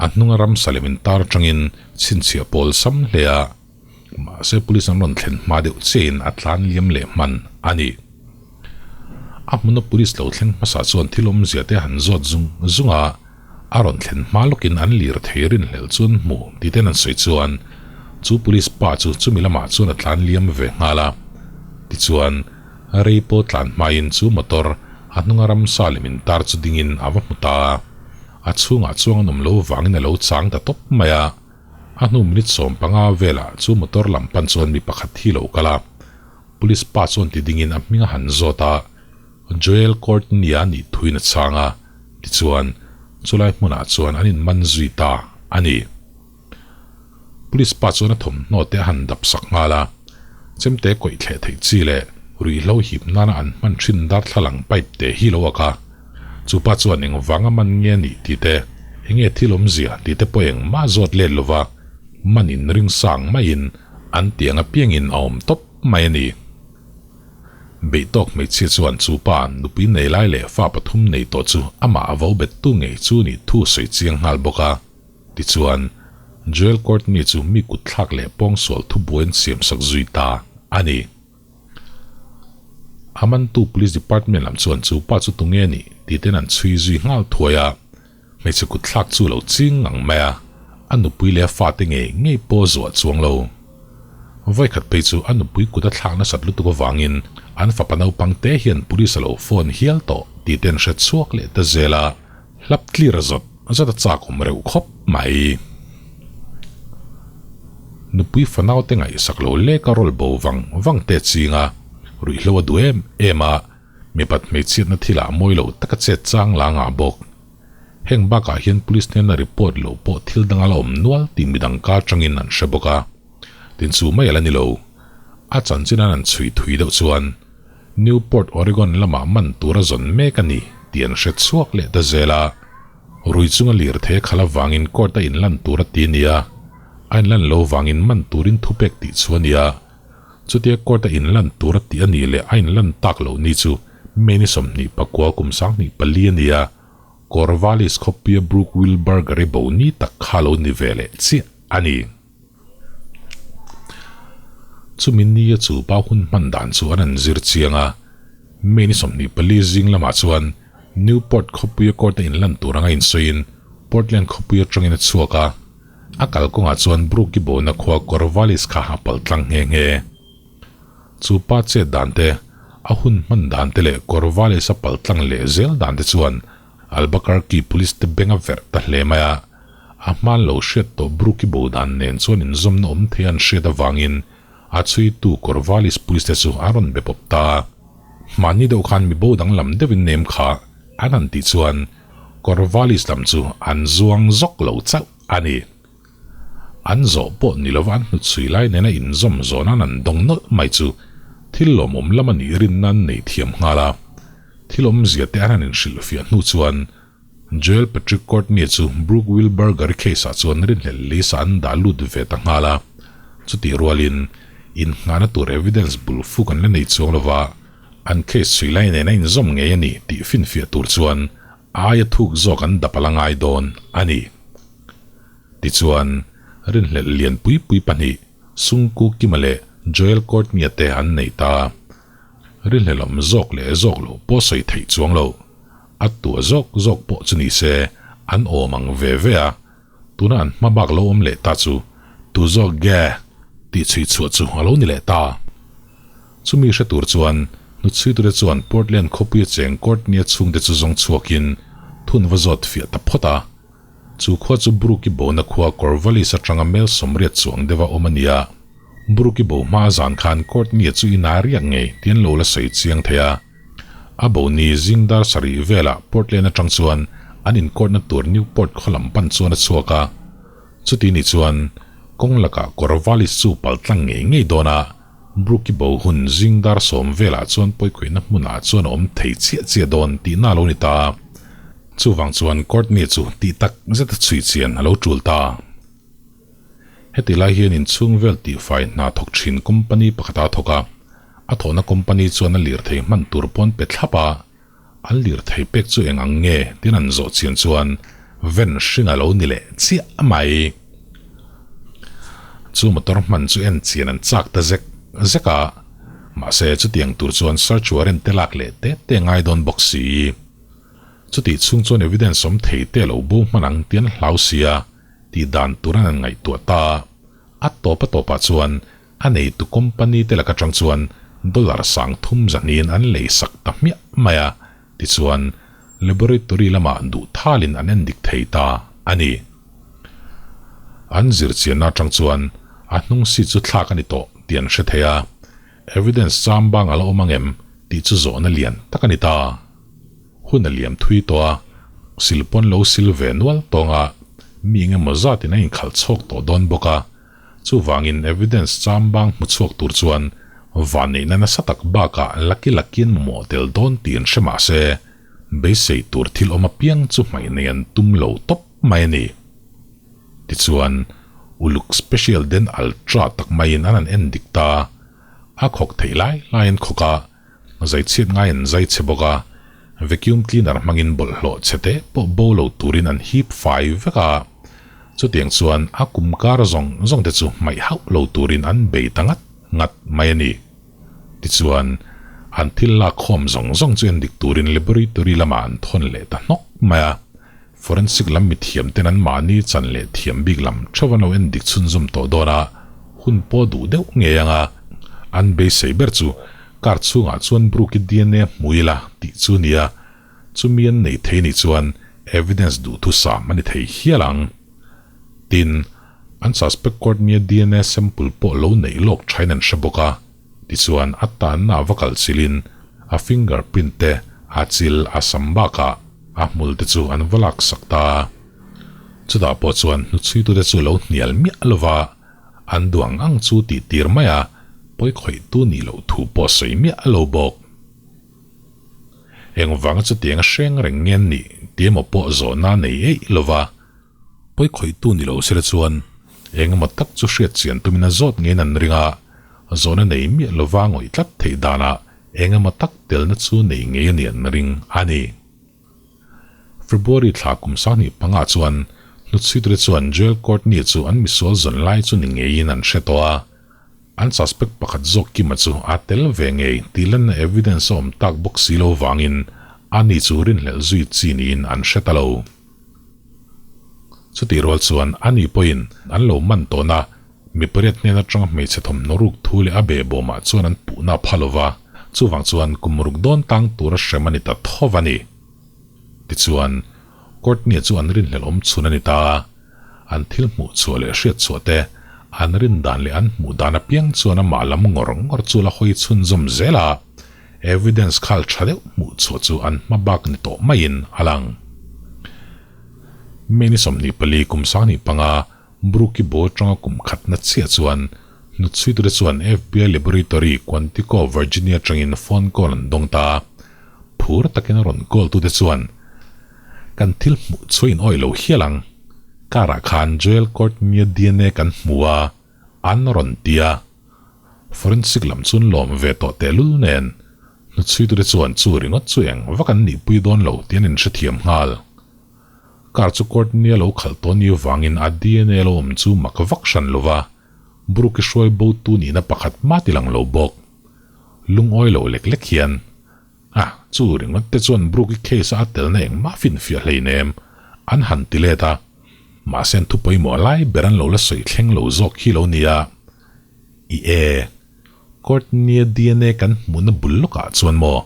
a hnunga ramsa lem intar atangin chhinchhiah pawl sam hle a. Mahse police an rawn thlen hma deuh chiahin a tlan liam leh hman a ni. A hmuna police lo thleng hmasa chuan thil awmzia te han zawt zung zung a, a rawn thlen hma lawkin an lir thei rinhlelh chu an hmu tih ten an sawi chuan chu police pa chu chumi lamah chuan a tlan liam ve nghal a. Tichuan rei pawh tlan hmain chu motor a hnunga ramsa lem intar chu dingin a va hmu ta a, a chhungah chuang an awm lo vangin a lo chang ta tawp mai a. A hnu minute 15 velah chu motor lam pan chuan mi pakhat hi lo kal a, police pa chuan ti dingin a hming a han zawt a, Joel Courtney-a nih thuin a chhang a, tichuan chulai hmunah chuan an inman zui ta a ni. Police pa chuan a thawmhnaw te a han dap sak nghal a, chemte kawih thleh theih chi leh ruihhlo hip nana an hman thin darthlalang pipe te hi lo ak a, Chu pa chuan eng vanga man nge nih tih te, enge thil awmzia tih te pawh engmah zawt let lova man in ring sang maiin an tiang apiangin a awm tawp mai a ni. Beihtawk hmeichhia chuan chu pa nupui nei lai leh fa pathum nei tawh chu amah a vo bettu ngei chu nih thu sawi chiang nghal bawk a. Tichuan, Joel Courtney chu mi kutthlak leh pawngsual thubuai an siamsak zui ta a ni. A mantu Police Department lam chuan chu pa chu tunge nih tih ten an chhui zui nghal thuai a, hmeichhe kut thlak chu lo ching ngang mai a, a nupui leh a fate ngei ngei pawh zuah chuang lo. Vawikhat phei chu a nupui kut a thlak nasat lutuk avangin an fapa naupang te hian Police a lo phone hial tawh tih ten hre chhuak leh ta zel a, hlap tlir a zawt zawt a chak awm reuh khawp mai. Nupui fanaute ngaihsak lo lek a rawl bo vang vang te ching a, ruihhlo a duh em em a, mipat hmeichhiatna thilah mawi lo taka chet chang la ngah bawk. Heng bakah hian police hnena report loh pawh thil dang a la awm nual tih midang ka atangin an hre bawk a. Tin chu mai a la ni lo. A chanchin an an chhui thui deuh chuan Newport, Oregon lamah man tur a zawn mek a ni tih an hre chhuak leh ta zel a. Rui chunga lirthei a khalh avangin court a inlan tur a ti a ni a, a inlan lo vangin man turin thupek tih chu a ni a. Chutia court a inlan tur a tih a nih leh a inlan tak loh ni chu May ni 29 kum 24 a ni a, Corvallis khawpuia Brooke Wilberger-i bo ni tak kha lo ni ve leh chiah a ni. Chumi nia chu pa hun hman dan chu an an zir chiang a, May ni 24 zing lamah chuan Newport khawpuia court a inlan tur anga insawiin Portland khawpui atangin a chhuak a, a kalkawngah chuan Brooke-i bona khua Corvallis kha a pal tlang nghe nghe. Chu pa chet dan te, a hun hman dan te leh Corvallis a pal tlang leh zel dan te chuan Albuquerque police te beng a verh ta hle mai a, a hman lo hriat tawh Brooke-i bo dan nen chuan inzawmna awm thei an hriat avangin a chhuitu Corvallis police te chu an rawn be pawp ta. Hmanni deuh khan mi bo danglam deuhin nem kha an han tih chuan Corvallis lam chu an zuang zawk lo chauh a ni. An zawh pawh ni lova an hnutchhui lai nena inzawm zawn an an dawng nawlh mai chu thil lawmawm lam a nih rinna an nei thiam nghal a. Thil awmzia te an han inhrilhfiah hnu chuan Joel Patrick Courtney chu Brooke Wilberger-i case-ah chuan rinhlelh list-ah an dah lut ve ta nghal a. Chutih rualin, innghahna tur evidence bul fuk an la nei chuang lova, an case chhui lai nen a inzawm ngei a ni tih finfiah tur chuan aia thuk zawk an dap a la ngai dawn a ni. Tichuan, rinhlelh lian pui pui pahnih Sungku Kima leh Joel Courtney-a te an nei ta. Rinhlelawm zawk leh zawk loh pawh sawi theih chuang lo. A tua zawk zawk pawh chu ni se an awm ang ve ve a, tuna an hma bak lo awm leh ta chu tu zawk ge tih chhui chhuah chu a lo ni leh ta. Chumi hre tur chuan hnuchhuitute chuan Portland khawpuia cheng Courtney-a chhungte chu zawng chhuakin thun va zawt fiah ta phawt a. Chu khua chu Brooke-i bona khua Corvallis atanga mel 80 chuang deuha awm a ni a. Brooke-i bo hma zan khan Courtney-a chu ina riak ngei tih an lo la sawi chiang thei a. A bo ni zing dar sarih velah Portland atang chuan an incourt-na tur Newport khaw lam pan chuan a chhuak a. Chuti ni chuan kawng lakah Corvallis chu pal tlang ngei ngei dawn a, Brooke-i bo hun zing dar sawm velah chuan pawikhawihna hmunah chuan a awm thei chiah chiah dawn tihna a lo ni ta. Chuvang chuan Courtney chu tih tak zeta chhui chian a lo tul ta. Heti lai hian inchhung vel tihfai hna thawk thin company pakhat a thawk a, a thawhna company chuan a lirthei hman tur pawn pe thlap a, an lirthei pek chu eng ang nge tiin an zawh chian chuan van hring a lo ni leh chiah mai. Chu motor hman chu en chian an chak ta zek zek a, mahse chutiang tur chuan search warrant te lak leh te te ngai dawn bawk si. Chutih chhung chuan evidence awm thei te lo bo hman ang tih an hlau sia tih dan tur an han ngaihtuah ta. A tawp a tawpah chuan a neitu company te lak atang chuan dollar sang thum zahniin an lei sak ta hmiah mai a, tichuan laboratory lamah duh thalin an en dik thei ta a ni. An zirchianna atang chuan a hnung seat chu thlak a ni tawh tih an hre thei a, evidence chambang a la awm angem tih chu zawhna lian tak a ni ta. Hun a liam thui tawh a, silpawn lo sil ve nual tawng a, mi eng emaw zatin a inkhalh chhawk tawh dawn bawk a, chuvangin evidence chambang hmu chhuak tur chuan vanneihna nasa tak bakah laki lakin mamawh tel dawn tih an hre mah se, beisei tur thil awm apiang chu hmaih nei an tum lo tawp mai a ni. Tichuan, uluk special den ultra tak maiin an han en dik ta, a khawk theih lai laiin khawk a, Zai chhiat ngai an zai chhe bawk a, vacuum cleaner hmangin bawlhhlawh chhe te pawh bo lo turin an hip fai vek a, chutiang chuan a kum kar zawng zawng te chu hmaih hauh lo turin an bei ta ngat ngat mai a ni. Tichuan, an thil lak khawm zawng zawng chu endik turin laboratory lamah an thawn leh ta hnawk mai a, Forensic lam mithiam ten an mahni chan leh thiam bik lam theuh an lo en dik chhunzawm tawh dawn a, hun pawh duh deuh ngei ang a, an beisei ber chu car chhungah chuan Brooke-i dna hmu ila tih chu nia, chumi an nei thei nih chuan evidence duhthusam a ni thei hial ang. Tin, an suspect Courtney-a dna sample pawh lo neih lawk thain an hre bawk a, tichuan a tanna va kal chilin a fingerprint te a chil a sam bakah A hmul te chu an va lak sak ta. Chutah pawh chuan hnuchhuitute chu lo hnial miah lo va, an duh ang ang chu tih tir mai a, pawi khawihtu nih loh thu pawh sawi miah lo bawk. Engvanga chutiang a hreng reng nge an nih tih emaw pawh zawhna nei eih lo va, pawi khawihtu ni lo sela chuan engemaw tak chu hriat chian tumin a zawt ngeiin an ring a, zawhna nei miah lo va ngawih tlat theih danah Engemaw tak telna chu nei ngei a nih an ring a ni. February thla kum sanghnih panga chuan Hnuchhuiture chuan Joel Courtney chu an misual zawn lai chu ni ngeiin an hre tawh a, an suspect pakhat zawk Kima chu a tel ve ngei tih lanna evidence a awm tak bawk si lo vangin ani chu rinhlelh zui chi niin an hre ta lo. Chutih rual chuan ani pawhin an lo man tawhna Mi pariat hnen atanga hmeichhe thawmhnaw ruk thu leh a behbawmah chuan an puhna a pha lo va, chuvang chuan kum ruk dawn tang tura hrem a ni ta tho va ni. Tichuan, Courtney chu an rinhlelh awm chhun a ni ta a, an thil hmuh chhuah leh hriat chhuah te, an rin dan leh an hmuh dan apiang chuan amah lam ngawr ngawr chu la hawi chhunzawm zel a, evidence khal tha deuh hmuh chhuah chu an hma bak ni tawh maiin a lang. May ni 24 kum 25, Brooke-i ball atanga kum khatna chiah chuan hnutchhuitute chuan FBI Laboratory, Quantico, Virginia atangin phone call an dawng ta. Phur takin a rawn call tute chuan, Kan thil hmuh chu a inawih lo hial ang. Car-ah khan Joel Courtney-a dna kan hmu a, an rawn ti a. Forensic lam chu an lawm ve tawh tehlul nen, hnutchhuitute chuan chu ringawt chu eng vak an nihpui dawn lo tih an inhrethiam nghal. Car chu Courtney a lo khalh tawh ni avangin a DNA lo awm chu mak vak hran lo va, Brooke i hruai bo tu nihna pakhat mah ti lang lo bawk. Lungawi lo lek lek hian, A, chu ringawt te chuan Brooke i case a a telna engmah finfiah hleinem, an han ti let a. Mahse an thu pawimawh lai ber an lo la sawi thleng lo zawk hi lo nia. I e, Courtney-a DNA kan hmuhna bul lawkah chuan maw,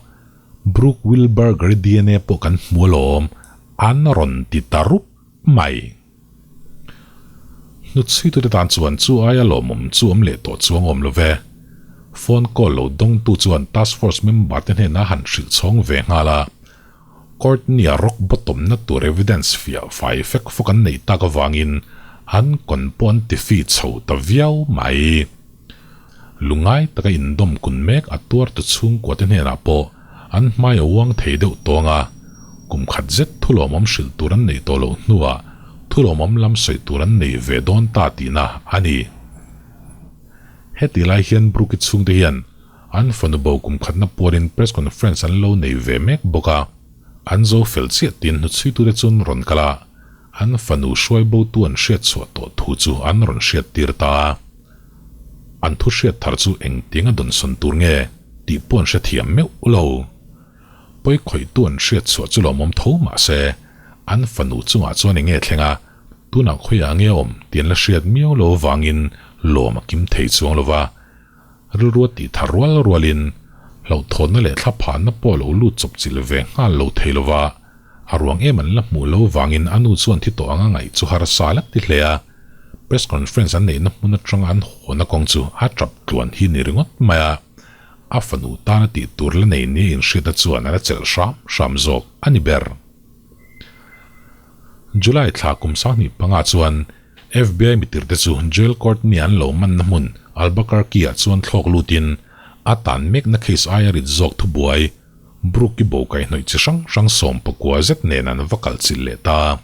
Brooke Wilberger-i DNA pawh kan hmu alawm, an rawn ti ta rup mai. Hnutchhuitute tan chuan chu aia lawmawm chu awm leh tawh chuang awm lo ve. Phone call lo dawngtu chuan task force member te hnenah a han hrilh chhawng ve nghal a. Courtney-a rock bottom na tur evidence fiah fai fek fawk an neih tak avangin an kawn pawh an ti fi chho ta viau mai. Lungai taka indawm kun mek a tuartu chhungkua te hnenah pawh an hmai a uang thei deuh tawng a, kum khat zet thulawmawm hrilh tur an neih tawh loh hnuah thulawmawm lam sawi tur an nei ve dawn ta tihna a ni. Heti lai hian Brooke-i chhungte hian An fanu bo kum khatna puarin press conference an lo nei ve mek bawk a, an zo fel chiah tiin hnuchhuitute chu an rawn kal a, an fanu hruai botu an hriat chhuah tawh thu chu an rawn hriat tir ta a. An thu hriat thar chu engtiang a dawnsawn tur nge tih pawh an hrethiam meuh lo. Pawi khawihtu an hriat chhuah chu lawmawm tho mah se, an fanu chungah chuan eng nge thleng a, tunah khawiah nge awm tih an la hriat miau lo avangin lawm a kim thei chuang lo va. Rilru a tih thar rual rualin hlauhthawnna leh thlaphanna pawh a lo lut chawp chilh ve nghal lo thei lo va, a ruang em an la hmuh lo vangin a nu chuan thi tawh anga ngaih chu harsa la ti hle a, press conference an neihna hmun atanga an hawna kawng chu a tap tluan hi ni ringawt mai a, a fanu tana tih tur la nei nia inhriatna chuan a la chelh hram hram zawk a ni ber. July thla kum 2005 chuan FBI mitirte chu Joel Courtney an lo manna hmun Albuquerque-ah chuan thlawk lutin a tan mekna case aia rit zawk thubuai Brooke-i bo kaihhnawih chi hrang hrang 19 zet nen an va kal chilh leh ta.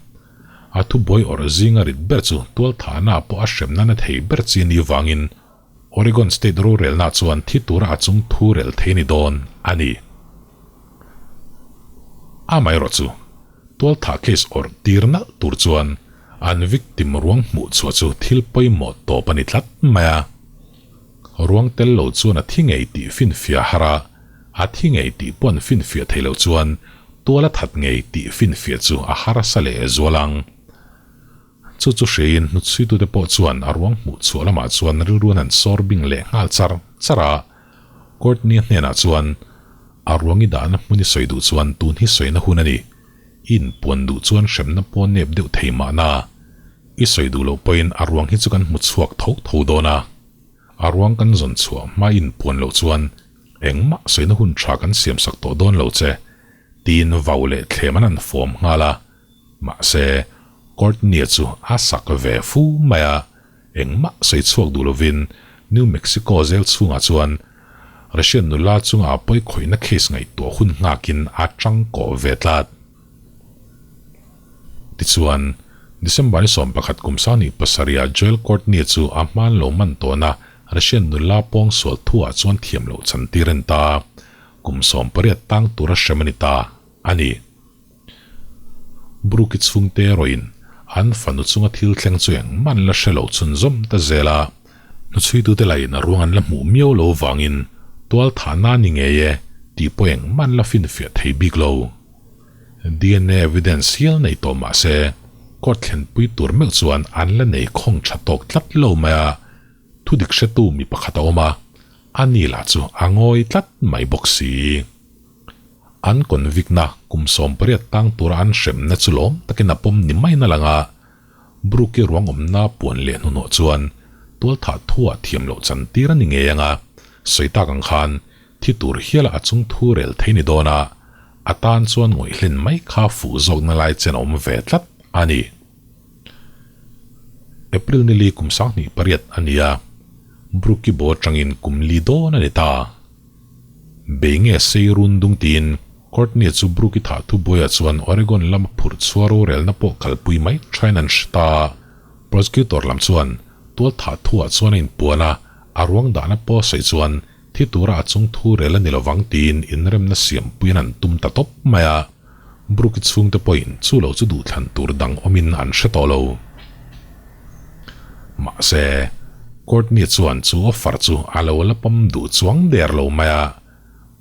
A thubuai awrh zinga rit ber chu tualthahna pawh a hremna na thei ber chi ni vangin Oregon State rorelna chuan thi tura a chung thu rel thei ni dawn a ni. Amaherawh chu, tualthah case awrh tir nalh tur chuan an victim ruang hmuh chhuah chu thil pawimawh tawp a ni tlat mai a. Ruang tel lo chuan a thi ngei tih finfiah har a, a thi ngei tih pawh an finfiah thei loh chuan tual a that ngei tih finfiah chu a harsa leh zual ang. Chu chu hriain hnutchhuitute pawh chuan a ruang hmuh chhuah lamah chuan rilru an han sawr bing leh nghal char char a. Courtney-a hnenah chuan, A ruang i dahna hmun i sawi duh chuan tun hi sawina hun a ni. I inpuan duh chuan hremna pawh nep deuh thei mahna. I sawi duh loh pawhin a ruang hi chu kan hmu chhuak tho tho dawn a. A ruang kan zawn chhuah hma i inpuan loh chuan engmah sawina hun tha kan siamsak tawh dawn lo che, tiin vau leh thlem an han fawm nghal a. Mahse, Courtney-a chu a sak ve fu mai a, engmah sawi chhuak duh lovin New Mexico zel chhungah chuan Russian nula chunga a pawi khawihna case ngaihtuah hun nghakin a tangkawh ve tlat. Tichuan, December ni 11 kum 27 ah Joel Courtney-a chu a hman lo man tawhna Russian nula pawngsual thuah chuan thiam loh chantir a ni ta. Kum 18 tang tura hrem a ni ta a ni. Brooke-i chhungte erawhin an fanu chunga thil thleng chu engmah an la hre lo chhunzawm ta zel a, hnuchhuitute lahin a ruang an la hmuh miau lo vangin tual thahna a ni ngei e tih pawh engmah an la finfiah thei bik lo. DNA evidence hial nei tawh mah se court thlenpui tur meuh chuan an la nei khawng tha tawk tlat lo mai a, thudik hretu mi pakhat a awm a, ani lah chu a ngawi tlat mai bawk si. An convict-na kum 18 tang tura an hremna chu lawm takin a pawm ni mai na lang a, Brooke-i ruang awmna puan leh hnuhnawh chuan tualthah thuah thiam loh chan tir a ni ngei ang a, sawi tak ang khan thi tur hiala a chung thu rel thei ni dawn a, a tan chuan ngawih hlen mai kha fuh zawkna lai chen a awm ve tlat a ni. April nili kum 2008 a ni a, Brooke-i bo atangin kum li dawn a ni ta. Bei nge sei run dung tiin Courtney chu Brooke-i thah thu buaiah chuan Oregon lama phurh chhuah rorelna pawh kalpui mai thain an hre ta. Prosecutor lam chuan tual thah thuah chuan a inpuan a, a ruang dahna pawh sawi chuan thi tura a chung thu rel a ni lovang tiin inremna siampuiin an tum ta tawp mai a. Brooke-i chhungte pawhin chu lo chu duhthlan tur dang awmin an hre tawh lo. Mahse, Courtney chuan chu offer chu a lo la pawm duh chuang der lo mai a,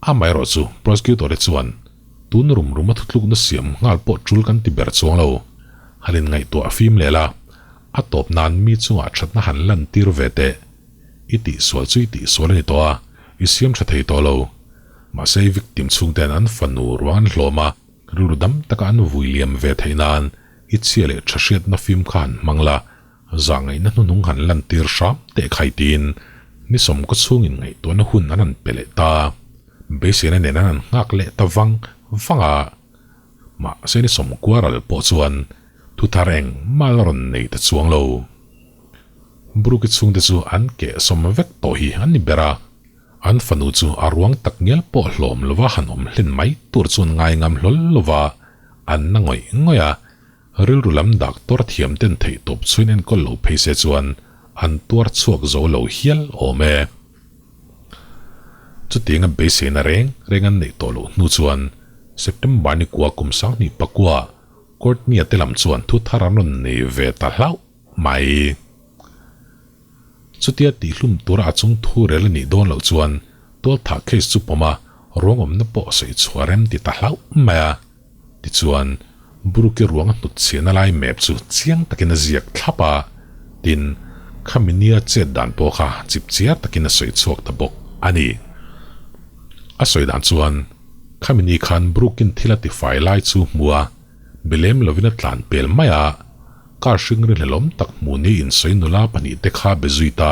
amaherawh chu prosecutor-te chuan tun rum rum a thutlukna siam nghal pawh tul kan ti ber chuang lo. Han inngaihtuah fim leh la, a tawp nan mi chungah thatna han lantir ve teh. I tihsual chu i tihsual a ni tawh a, i siam tha thei tawh lo. Mahse i victim chhungte'n an fanu ruang an hlawm a, rilru dam taka an vui liam ve theih nan i chhia leh tha hriatna fim kha han hmang la, zahngaihna hnuhnung han lantir hram teh khai tiin ni sawmkaw chhungin ngaihtuahna hun an han pe leh ta. Beiseina nen an han nghak leh ta vang vang a. Mahse ni sawmkua ral pawh chuan thuthar engmah la rawn nei ta chuang lo. Brooke-i chhungte chu an keh sawm vek tawh hi an ni ber a. An fanu chu a ruang tak ngial pawh hlawm lova han awm hlen mai tur chuan ngai ngam hlawl lova an na ngawih ngawih a, rilru lam doctor thiam ten theih tawp chhuin enkawl lo phei se chuan an tuar chhuak zo lo hial awm e. Chutianga beiseina reng reng an neih tawh loh hnu chuan September ni kua kum sanghnih pakua Courtney-a te lam chuan thu thar an rawn nei ve ta hlauh mai. Chutia tihhlum tura a chung thu rel a nih dawn loh chuan tualthah case chu pawm a, ruang awmna pawh sawi chhuah rem ti ta hlauh mai a. Tichuan, Brooke-i ruang a hnut chhiahna lai map chu chiang takin a ziak thlap a, tin, khami nia chet dan pawh kha chip chiar takin a sawi chhuak ta bawk a ni. A sawi dan chuan, khami ni khan Brooke-in thil a tifai lai chu hmu a, bilem lovin a tlan pel mai a, Car hring ri hlelawm tak hmuh ni insawi nula pahnihte kha be zui ta.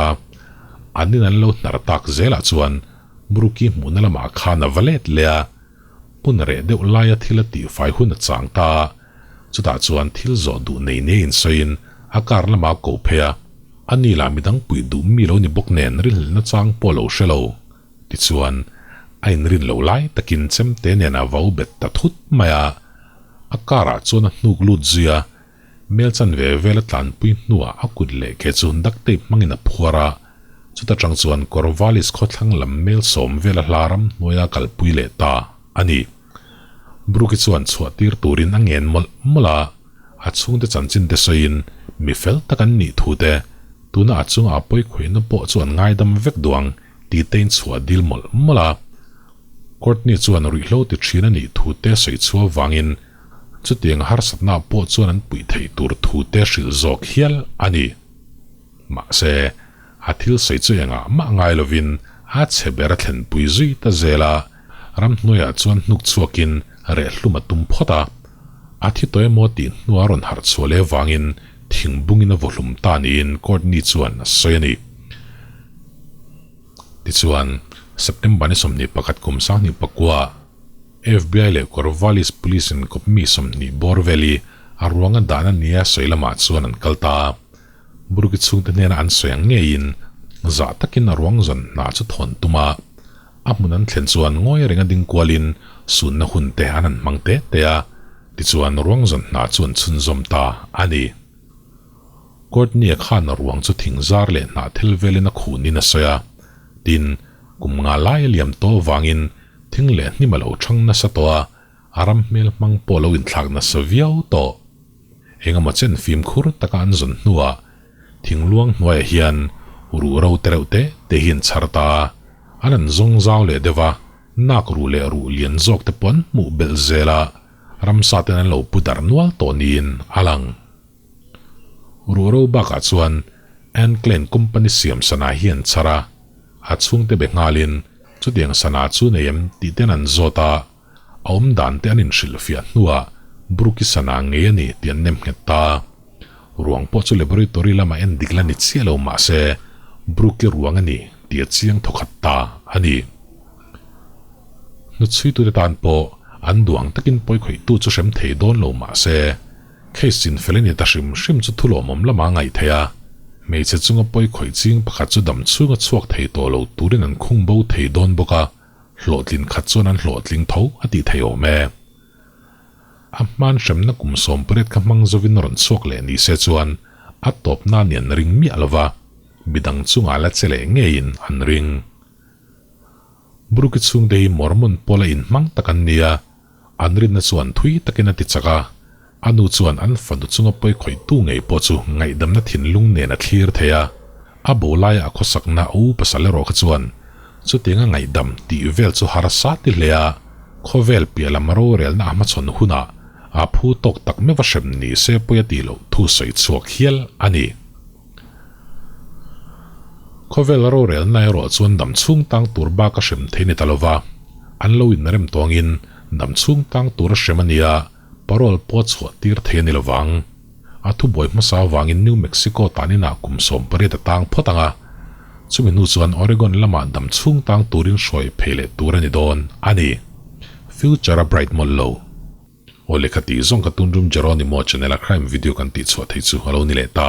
An in an lo hnar tak zelah chuan Brooke-i hmuhna lamah khan a va let leh a. Hmun reh deuh laia thil a tihfai hun a chang ta a. Chutah chuan thil zawh duh nei nei insawiin a car lamah a ko phei a. A ni lah midang puih duh mi lo ni bawk nen rinhlelhna chang pawh lo hre lo. Tichuan, a inrin lo lai takin chemte nen a vau bet ta thut mai a. A car ah chuan a hnuk lut zui a. Mel chan ve vel a tlanpui hnuah a kut leh ke chu duct tape hmangin a phuar a, chuta tang chuan Corvallis khawthlang lam mel sawm vela hla ram hnuaia kalpui leh ta a ni. Brooke-i chuan chhuah tir turin a ngen mawlh mawlh a, a chhungte chanchin te sawiin mi fel tak an nih thu te, tuna a chunga a pawi khawihna pawh chu an ngaidam vek duang tih te in chhuah dil mawlh mawlh a. Courtney chuan ruihhlo ti thin a nih thu te sawi chhuah vangin Chutiang harsatna pawh chuan an puih theih tur thute hrilh zawk hial a ni. Mahse, a thil sawi chu engah mah ngai lovin a chhe ber a thlenpui zui ta zel a, ramhnuaiah chuan hnuk chhuakin reh hlum a tum phawt a. A thi tawh emaw tih hnua rawn harh chhuah leh vangin thing bungin a vaw hlum ta niin Courtney chuan a sawi a ni. Tichuan, September ni 21 kum 2009 FBI leh Corvallis Police in kawp mi 20 bawr vel hi a ruanga dan a nia sawi lamah chuan an kal ta a. Brooke-i chhungte hnena an sawi ang ngeiin zah takin a ruang zawn hna chu thawn tum a. A hmun an thlen chuan ngawi renga ding kualin sunna hun te an han hmang te te a, tichuan ruang zawn hna chu an chhunzawm ta a ni. Courtney-a khan a ruang chu thing zar leh hnah thil velin a khunin a sawi a, tin, kum nga lai a liam tawh avangin Thing leh hnim a lo thang nasa tawh a, a ram hmel hmang pawh lo inthlak nasa viau tawh. Engemaw chen fimkhur taka an zawn hnuah thingluang hnuaiah hian ruh ro te reuh te te hi an chhar ta a, an an zawng zau leh deuh a, nak ruh leh ruh lian zawk te pawh an hmuh belh zel a, ramsa ten an lo pu darh nual tawh niin a lang. Ruh ro bakah chuan Anne Company siam sana hi an chhar a, a chhungte be nghalin Chutiang sana chu nei em tih ten an zawt a, a awm dan te an inhrilhfiah hnuah Brooke-i sana ngei a ni tih an nem nghet ta. Ruang pawh chu laboratory lamah en dik la ni chiah lo mah se Brooke-i ruang a ni tih a chiang thawkhat ta a ni. Hnuchhuitute tan pawh an duang takin pawikhawihtu chu hrem thei dawn lo mah se Case chin fel a ni ta hrim hrim chu thu lawmawm lama a ngaih theih a, hmeichhe chunga pawi khawih ching pakhat chu dam chhunga chhuak thei tawh lo turin an khung bo thei dawn bawk a, hlawhtlin khat chuan an hlawhtling tho a tih theih awm e. A hman hremna kum 18 kha hmang zovin rawn chhuak leh ni se chuan a tawpna ni an ring miah lova, midang chungah la che leh ngeiin an ring. Brooke-i chhungte hi Mormon pawla inhmang tak an ni a. An rinna chuan thui takin a ti chak a, a nu chuan an fanu chunga pawi khawihtu ngei pawh chu ngaihdamna thinlung nen a thlir thei a. A bo laia a khawsakna a u pasal erawh kha chuan chutianga ngaihdam tih vel chu harsa ti hle a, khawvel piah lam rorelna a hmachhawn hunah a phu tawk tak meuh a hrem ni se pawi a tih loh thu sawi chhuak hial a ni. Khawvel rorelna erawh chuan dam chhung tang tur bak a hrem thei ni ta lova, an lo inrem tawngin dam chhung tang tur a hrem a nia, parole pawh chhuah tir thei a ni lovang. A thubuai hmasa avangin New Mexico tan inah kum 18 a tang phawt ang a, chumi hnu chuan Oregon lamah dam chhung tang turin hruai phei leh tur a ni dawn a ni. Future a bright mawlh lo. Aw lehkha tih zawng ka tun rum Jeronimo channel a crime video kan tih chhuah theih chu a lo ni leh ta.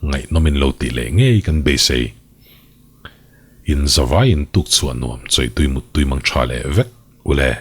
Ngaihnawm in lo tih leh ngei kan beisei. In zavai in tuk chhuah nuam chawih tui mut tui mang tha leh vek ule.